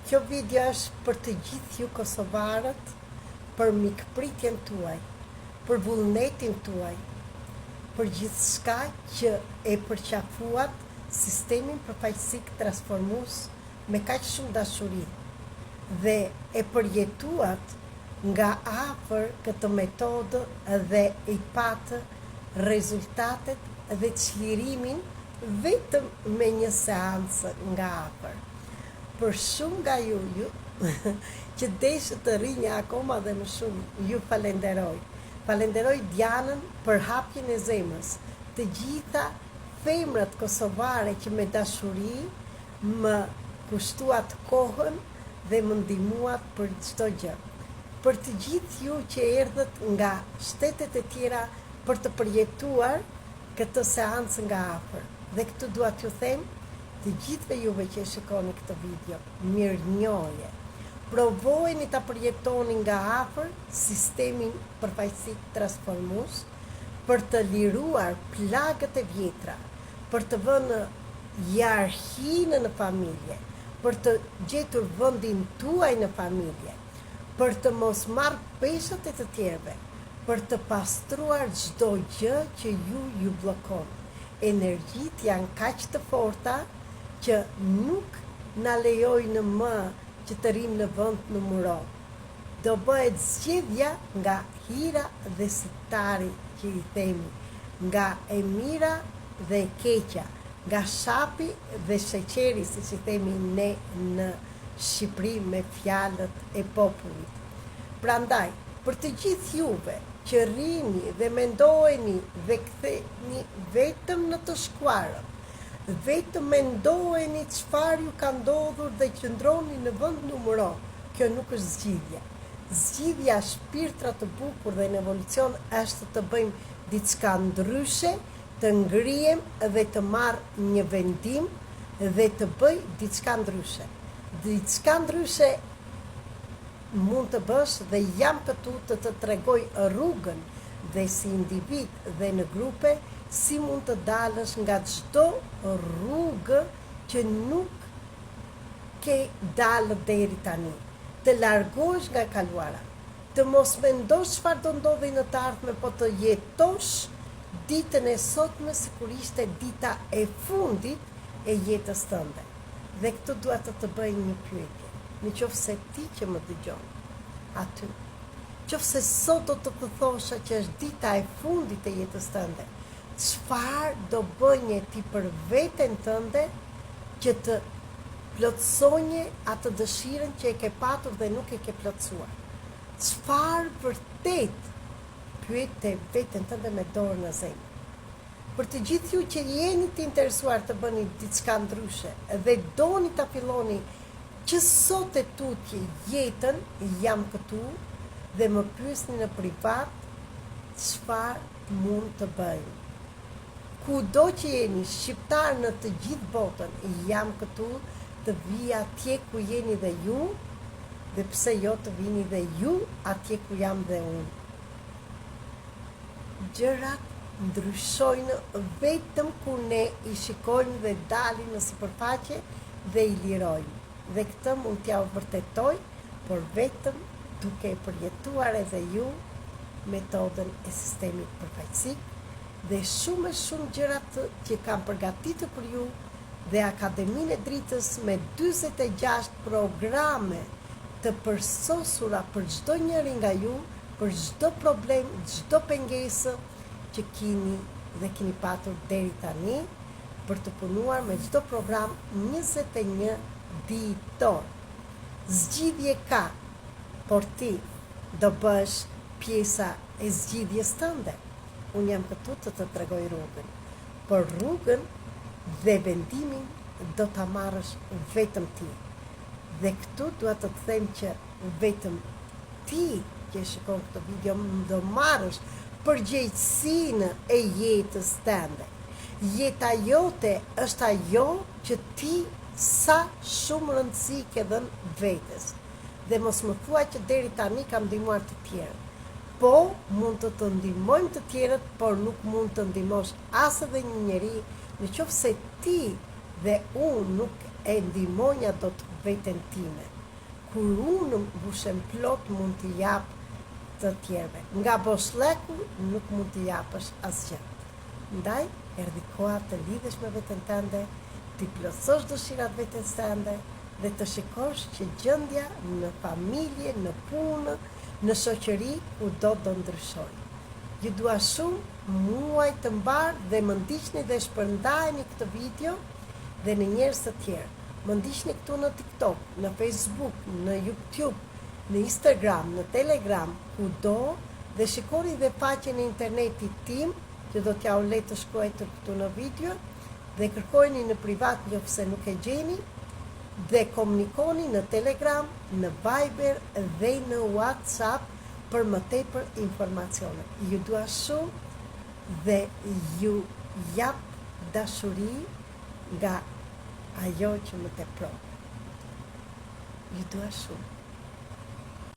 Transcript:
Kjo video është për të gjithë ju kosovarët, për mikpritjen tuaj, për vullnetin tuaj, për gjithçka që e përqafuat sistemin përfaqësik transformues me kaq shumë dashuri dhe e përjetuat nga afër këtë metodë dhe i patë rezultatet dhe çlirimin vetëm me një seancë nga afër. Për shumë nga ju, ju që deshët të rrini akoma dhe më shumë, ju falenderoj. Falenderoj Dianën për hapjen e zemrës, të gjitha femrat kosovare që me dashuri më kushtuat kohën dhe më ndihmuat për çdo gjë. Për të gjithë ju që erdhët nga shtetet e tjera për të përjetuar këtë seancë nga afër. Dhe këtu dua t'ju them të gjithëve juve që e shikoni këtë video, mirënjohje. Provojeni ta përjetoni nga afër sistemin përfaqësik transformues për të liruar plagët e vjetra, për të vënë hierarkinë në familje, për të gjetur vendin tuaj në familje, për të mos marrë peshat e të tjerëve, për të pastruar çdo gjë që ju ju bllokon. Energjitë janë kaq të forta që nuk na lejojnë më që të rrimë në vend numëro. Do bëhet zgjedhja nga hira dhe sitari që i themi, nga e mira dhe e keqja, nga shapi dhe sheqeri siç i themi ne në Shqipëri me fjalët e popullit. Prandaj, për të gjithë juve që rrini dhe mendoheni dhe ktheheni vetëm në të shkuarën, vetëm mendoheni çfarë ju ka ndodhur dhe qëndroni në vend numëro, kjo nuk është zgjidhja. Zgjidhja shpirtra të bukur dhe në evolucion është të bëjmë diçka ndryshe, të ngrihem dhe të marr një vendim dhe të bëj diçka ndryshe. Diçka ndryshe mund të bësh dhe jam këtu të të tregoj rrugën dhe si individ dhe në grupe si mund të dalësh nga çdo rrugë që nuk ke dalë deri tani. Të largohesh nga e kaluara. Të mos mendosh çfarë do ndodhi në të ardhme po të jetosh ditën e sotme sikur ishte dita e fundit e jetës tënde. Dhe këtu dua të të bëj një pyetje, në qoftë se ti që më dëgjon aty, qoftë se sot do të të thosha që është dita e fundit e jetës tënde, çfarë do bënje ti për veten tënde që të plotësonje atë dëshirën që e ke patur dhe nuk e ke plotësuar? Çfarë vërtet pyete veten tënde me dorë në zemër? Për të gjithë ju që jeni të interesuar të bëni diçka ndryshe dhe doni ta filloni që sot e tutje jetën, jam këtu dhe më pyesni në privat çfarë mund të bëjmë. Kudo që jeni shqiptarë në të gjithë botën, jam këtu të vij atje ku jeni dhe ju dhe pse jo të vini dhe ju atje ku jam dhe unë. Gjërat ndryshojnë vetëm kur ne i shikojmë dhe dalin në sipërfaqe dhe i lirojmë. Dhe këtë mund t'jua vërtetoj, por vetëm duke e përjetuar edhe ju metodën e sistemit përfaqësik dhe shumë e shumë gjëra të që kam përgatitur për ju dhe Akademinë e Dritës me 46 programe të përsosura për çdo njëri nga ju, për çdo problem, çdo pengesë që kini dhe kini patur deri tani për të punuar me çdo program 21 ditor. Zgjidhje ka, por ti do bëhesh pjesa e zgjidhjes tënde. Unë jam këtu të të tregoj rrugën, por rrugën dhe vendimin do ta marrësh vetëm ti. Dhe këtu dua të të them që vetëm ti që e shikon këtë video do marrësh përgjegjësinë e jetës tënde. Jeta jote është ajo që ti sa shumë rëndësi ke dhënë vetes. Dhe mos më thuaj që deri tani kam ndihmuar të tjerët. Po, mund të të ndihmojmë të tjerët, por nuk mund të ndihmosh as edhe një njeri në qoftë se ti dhe unë nuk e ndihmonja dot veten time. Kur unë mbushem plot mund t'i jap të tjerëve. Nga boshllëku nuk mund të japësh asgjë. Ndaj, erdhi koha të lidhesh me veten tënde, t'i plotësosh dëshirat vetes tënde dhe të shikosh që gjendja në familje, në punë, në shoqëri kudo do ndryshojë. Ju dua shumë, muaj të mbarë dhe më ndiqni dhe shpërndajeni këtë video dhe në njerëz të tjerë. Më ndiqni këtu në TikTok, në Facebook, në YouTube, në Instagram, në Telegram, kudo dhe shikoni dhe faqen e internetit tim, që do t'jua lë të shkruajtur këtu në video, dhe kërkojeni në privat nëse nuk e gjeni, dhe komunikoni në Telegram, në Viber dhe në WhatsApp për më tepër informacione. Ju dua shumë dhe ju jap dashuri nga ajo që më tepron. Ju dua shumë.